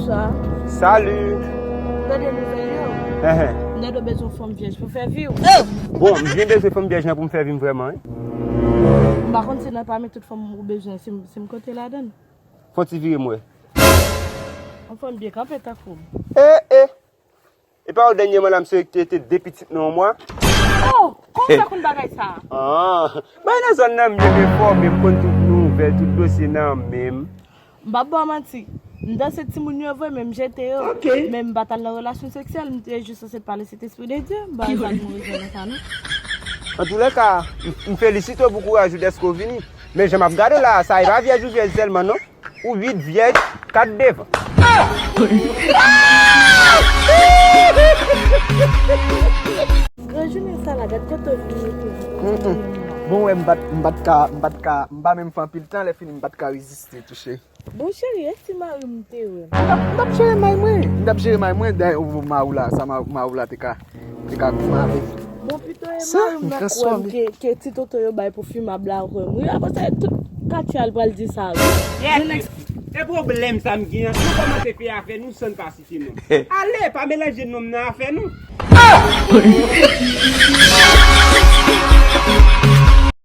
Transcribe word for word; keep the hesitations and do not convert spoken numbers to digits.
Sa. Salut. Tande nouvèl yo. Ehe. M tande w bezwen fanm vyèj pou fè vi w. Bon, m byen bezwen fanm vyèj nan pou m fè vi m vrèman, wi. M pa konn si nan pami tout fanm ou bezwen, si m, si m konte ladan l. Fon ti vire m wè. Yon fanm byen kanpe tankou m. E, e. E pa ou dènyèman la, m selekte te de pitit nan yon mwa. Oh, kòman w fè konn bagay sa a? Ah, bay nan zòn nan, m byen enfòme, m konn tout nouvèl, tout dosye nan men m. M p ap ba w manti. M danse timoun yo vre, men m jete yo. Ok. Men m pa t al nan relasyon seksyèl, m te jis sanse pale Sentespri de Dye. M pa wè sa k move nan sa, non. Antoulèka, m, m felisite w pou kouraj ou dèske w vini. Men jan m ap gade w la, sa e pa vyèj ou vyèj sèlman, non. Ou uit vyèj, kat devan. Gran jounen sa la, gad kote w vin mete m. Mm, mm. Bon, wè, m pa t, m pa t ka, m pa t ka, m pa menm fè anpil tan, lè fini, m pa t ka reziste tou, cheri. Bon, cheri, e si mari m te wè m? M t ap, m t ap jere may mwen. M t ap jere may mwen, dayè, ou, mari w la, sa ma-, mari w la te ka, te ka goumen avè. Bon, pito e mari m nan kwè m ke, ke ti tonton yo bay pou fimab la, kwè m. Wi, apre sa, tout katye a l pral di sa, wi. Yes. E pwoblèm sa m gen an, nou kòmanse fè afè nou san n pa site non. Ale, pa melanje non m nan afè nou.